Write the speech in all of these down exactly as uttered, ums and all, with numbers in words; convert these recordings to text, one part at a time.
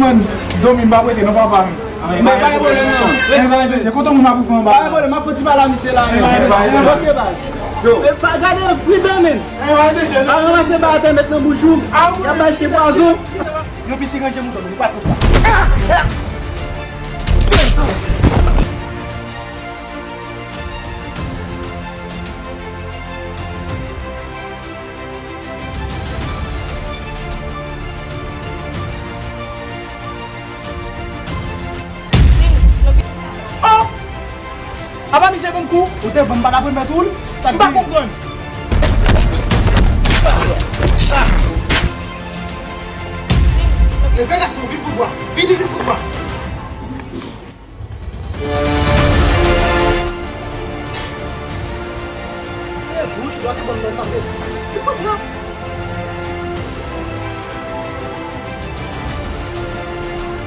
Mwen, domi m pa prete non, papa m. Men pa gen pwoblèm non. Respè. Kote moun ap fè anba? Pa gen pwoblèm, m ap fè ti pale a misye la. Ok, baz. Yo. E pa gade pridan, men. Pa ranmase ba atè met nan bouch ou. Y ap bay chen pwazon. Yon pisi ranje mouton, li pa twò. Oh! Apa misye konn kou? Ou te ban m pa la premyè tou, m pa konprann. Leve gason, vin pou bwa. Vini, vin pou bwa. Se bouch, lòt e bon nan fam de. Li pa pran.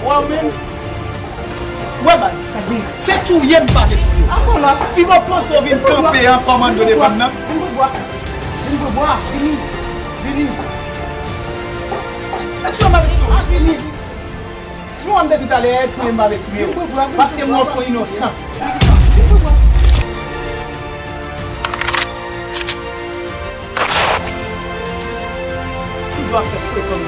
Wè w menm. Wè baz. Se touye m pa vle touye w. Pi gwo panse w vin kanpe an kòmando devan m nan. Vin pou bwa. Vin pou bwa. Vini. Vini. E touye m pa vle touye w. Vini. Jou an depi talè, touye m pa vle touye w. Paske m wè w se yon inosan. Toujou ap fè frekan.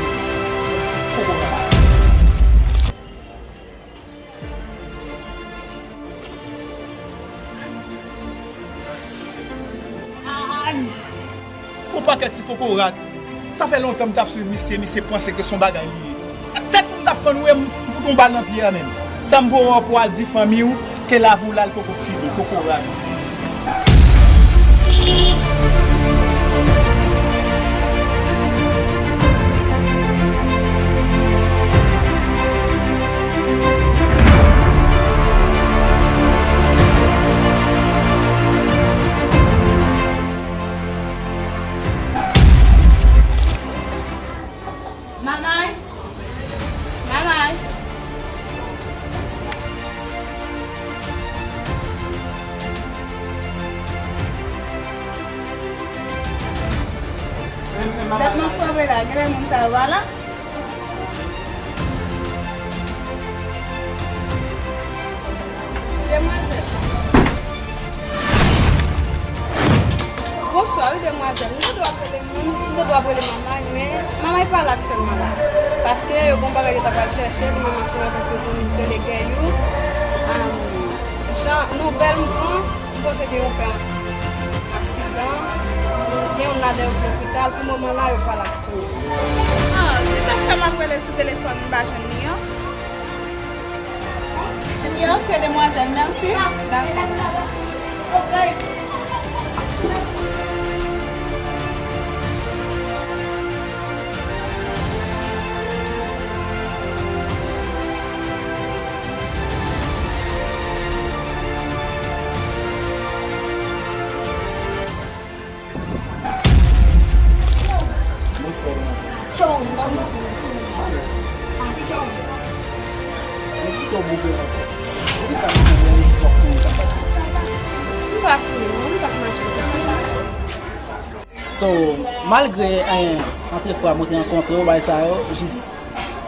Ay! Yon pakèt ti kokorat. Sa fè lontan m t ap swiv misye, misye panse ke se yon bagay li ye. Tèt pou m t ap fann, ou wè m, m fout yon bal nan pye a menm. Sa m voye w pou w al di fanmi w ke lavi w la l poko fini, kokorat. Manay! Manay! Dat m ap frape la, genlè moun sa yo pa la? Demwazèl. Bonswa, wi, demwazèl. M te dwe ap rele moun, m te dwe ap rele manman, men manman pa la aktyèlman la. Paske yo gen yon bagay yo ta pral chèche, li menm ansanm avèk yon zanmi ki rele Kèyou. Am, jan nouvèl m pran, m panse ke yo fè aksidan, gen youn ladan yo ki lopital, pou moman la, yo pa la. Ah, se sa k fè m ap rele sou telefòn, m pa jwenn li an. Ebyen, ok, demwazèl, mèsi. Dakò. Bonswa, manzè. Poukisa w bouke, manzè? Poukisa w bouke, manzè? Sa k pase? M pa kouri, non, m t ap mache, m t ap mache. So, malgre, eh, antre fwa mwen te rankontre w, bagay sa yo, jis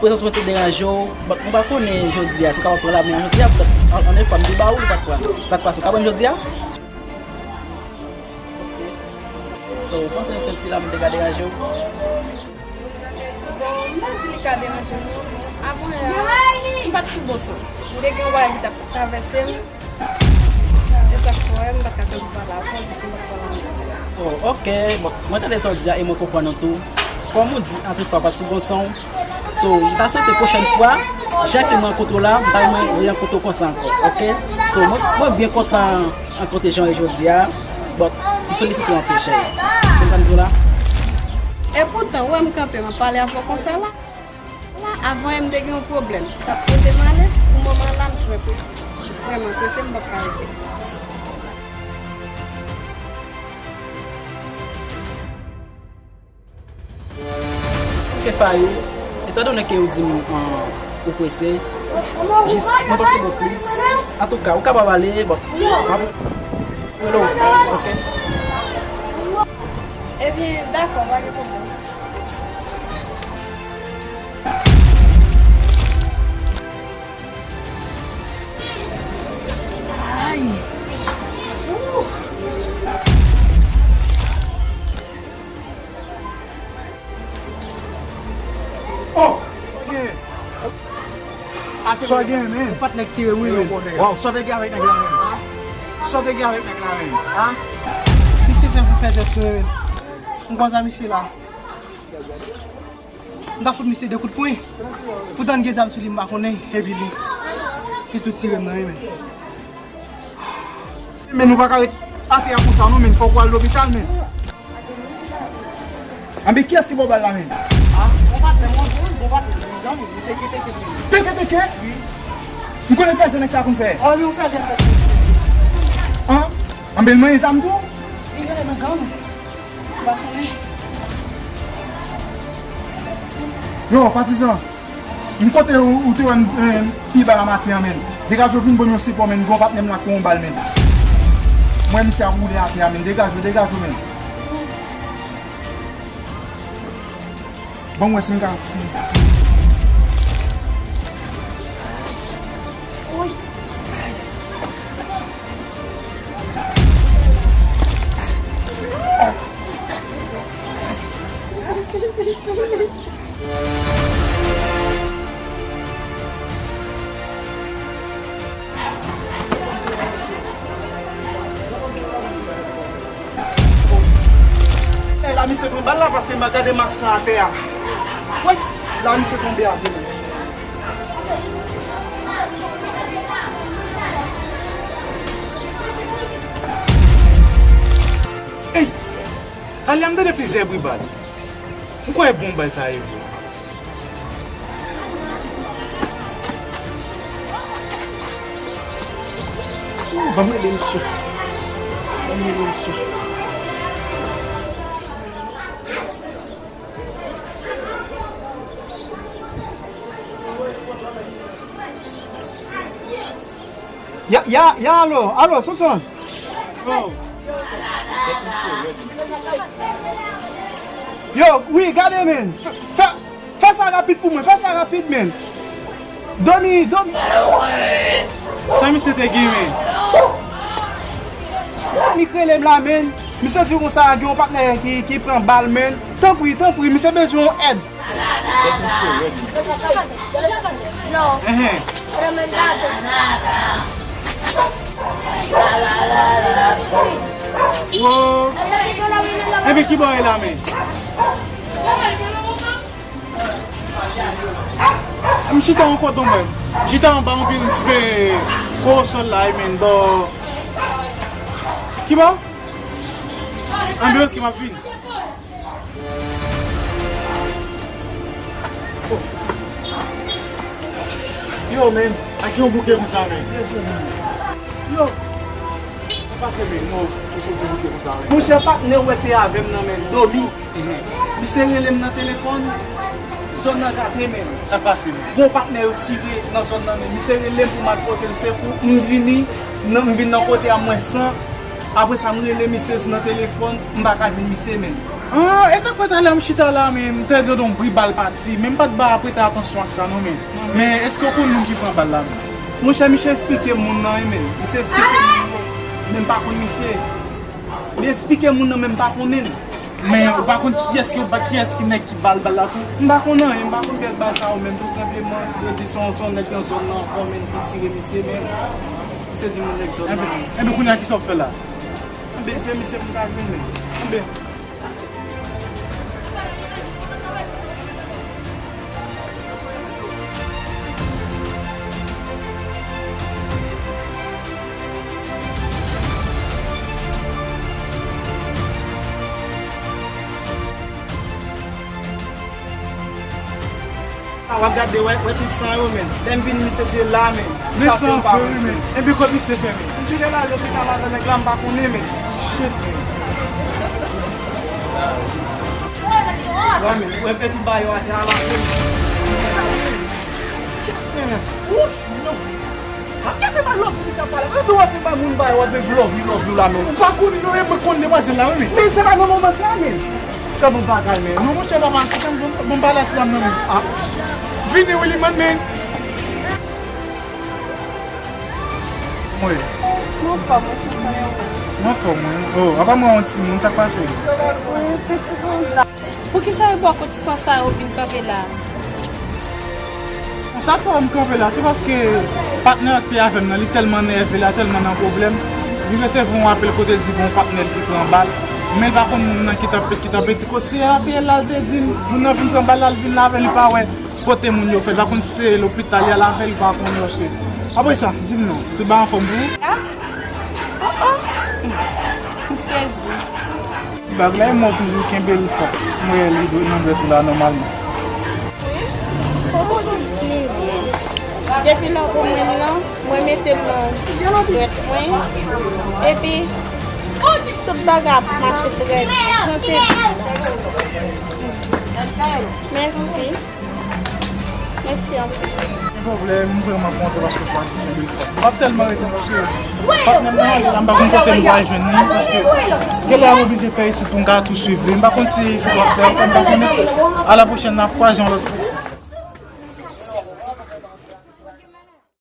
prezans mwen te deranje w, but mwen pa konnen jodi a, si w kapab pran lamen an jodi a, poutèt an, antre fwa m te ba w, li pa t pran. Sa k pase, w ka pran l jodi a? So, ou panse yon sèl ti lamen te ka deranje w? Bon, m pa di li ka deranje m, non. Avan yè a, m pa t sou bon san. M te gen yon bagay ki t ap travèse m. Se sa k fè m pa t ka tann pale avè w, jis m pa t pale avè w. Oh, ok. Bon, mwen tande sa w di a e mwen konprann ou tou. Kòm ou di, antre fwa pa t sou bon san w. So, m ta swete pwochèn fwa, chak ke mwen rankontre w la, m ta renmen rerankontre w konsa ankò, ok? So, mwen, mwen byen kontan rankontre jan w ye jodi a, but m felisite w anpil, cheri. Konprann sa m di w la? Epoutan, ou wè m kanpe, m ap pale avè w konsa la? La, avan yè m te gen yon pwoblèm ki t ap pote m ale, pou moman la, m trè prese. M vrèman prese, m p ap ka rete. Ok, Fayou, etandone ke ou di m, an, ou prese, jis mwen pa fè bon plis. Antouka, ou kapab ale, bon, m ap rele w, ok? Ebyen, dakò, pa gen pwoblèm. Sa w gen, men? Ou pa t nèg tire m, wi, men. Waw, sa w te gen avèk nèg la, men? Sa w te gen avèk nèg la, men? Ha? Misye fè pou fè tès mwen, men. M konn sa misye la. M ta fout misye de kout pwen. Poutan m gen zam sou li, m pa konnen, epi li, li tou tire m nan, wi, men. Men nou pa ka ret atè a konsa non, men fòk ou al lopital, men. Anben, kiyès ki ba w bal la, men? Ah, bon patnè mwen, bon, bon patnè, bon zanmi, li teke teke pou li. Teke teke? Wi. M konnen fèzè nèg sa konn fè. Oh, wi, ou fèzè, fèzè. An? Anben, l manyen zam tou? Li rele nan gang. Ou pa konnen? Yo, patizan. M kote ou, ou te wè m, eh, pi ba la maten an, men. Degaje w vin ban m yon sipò, men. Gon patnè m la k pran yon bal, men. M wè misye ap woule atè a, men. Degaje w, degaje w, men. Ban m wè si m ka fè yon fason. Woy. E la misye pran bal la, paske m gade mak sa atè a. Woy, la misye tonbe atè. Ey! Talè a m tande plizyè bri bal. M kwè e bon bal sa ye vre. Ooh, ban m rele misye. Ban m rele misye. Ya, ya, ya, alo, alo, Sonson. Oh. Yo, wi, gade, men. Fè, fè, fè sa rapid pou mwen, fè sa rapid, men. Domi, domi. Sa misye te gen, men? Domi k rele m la, men. Misye di konsa, gen yon patnè ki, ki pran bal, men. Tanpri, tanpri, misye bezwen yon èd. Enhen. Wo. Enben, kibò e la, men? M chita yon kote, mwen. M chita anba yon pi, yon ti pe kowosòl la, men, bò. Kibò? Anben, oke, m ap vini. Yo, men, ak yon bouke konsa, men. Yo, sa pase, men, nou toujou pou bouke konsa, men. Monchè, patnè w wè te avè m nan, men, Domi. Misye rele m nan telefòn, zòn nan gate, men. Sa pase, men. Bon, patnè yo tire nan zòn nan, men. Misye rele m pou m al pote l sekou, m vini, nan, m vin nan kote a, mwen san. Apre sa, m rele misye nan telefòn, m pa ka jwenn misye, men. Ah, e sa k fè talè a m chita la, men, m tande yon bri bal pati, men m pa t ba, prete atansyon ak sa non, men. Men, èske w konn moun ki pran bal la, men? Monchè, misye eksplike moun nan, wi, men. Misye eksplike moun nan, men m pa konn misye. Li eksplike moun nan, men m pa konnen l. Men, ou pa konn kiyès ki, kiyès ki nèg ki ba l bal la tou? M pa konn anyen, m pa konn kiyès ba l sa yo, men tou senpleman, yo di se yon, se yon nèg nan zòn nan ankò, men ki tire misye, men misye di moun nèg zòn nan. Enben, enben, kounye a, kisa w ap fè la? Enben, se misye pou m ta jwenn, men. Enben. A, w ap gade, wè, wè tout san yo, men. Lè m vini, misye di la, men. Men san fre, wi, men. Enben, kot misye fè, men? M vire la, lopital la, nèg la, m pa konnen, men. Shit, men. Wè, men, wè, pèdi ba yo atè a la, men. Shit, men. Wouch, non. Ap kite ba love, misye ap pale. Mwen di w ap vin bay moun bay, w ap vin love, love, love la, men. Ou pa konnen non, e mwen konn demwazèl la, wi, men. Men se pa nan moman sa, men. Sa bon bagay, men. Non, monchè, papa, kite m bon, bon bagay la, ti dam nan, men. Ah. Vini, Willy, man, men. Mwen. Mwen anfòm, mwen se sè yo. Mwen anfòm, mwen. Oh, apa mwen yon timoun, sa k pase? Mwen, piti moun la. Poukisa yo bò kote san sa yo vin kanpe la? Sa fè m kanpe la, se paske patnè k te avè m nan, li tèlman nève la, tèlman nan pwoblèm. Li resevwa yon apèl kote l di gon patnè l ki pran bal. Men l pa konn moun nan ki t ap, ki t ap di kote se a, se la l te di m, moun nan vin pran bal la, l vin la avè l, li pa wè kote moun yo fè. L pa konn si se lopital y al avè l, li pa konnen paske. Apre sa, di m non, tout bagay anfòm pou ou? Ah? Oh, oh. M sezi. Ti bag la, e mwen toujou kenbe l fò. Mwen li dwe nan dwèt ou la nòmalman. Wi, son ti fini. Depi lè w ban mwen l lan, mwen mete l nan dwèt mwen. Epi, tout bagay ap mache trè byen. Jan te di la. Mèsi. Mèsi anpil. Gen pwoblèm, m vrèman kontan paske w chwazi kenbe l fò. M p ap tèlman rete paske patnè m nan ale la, m pa konn kote m pral jwenn li, paske genlè m oblije fè isit pou m ka tou swiv li. M pa konn si isit w ap fè, m pa konnen. A la pwochèn, n ap kwaze yon lòt fwa.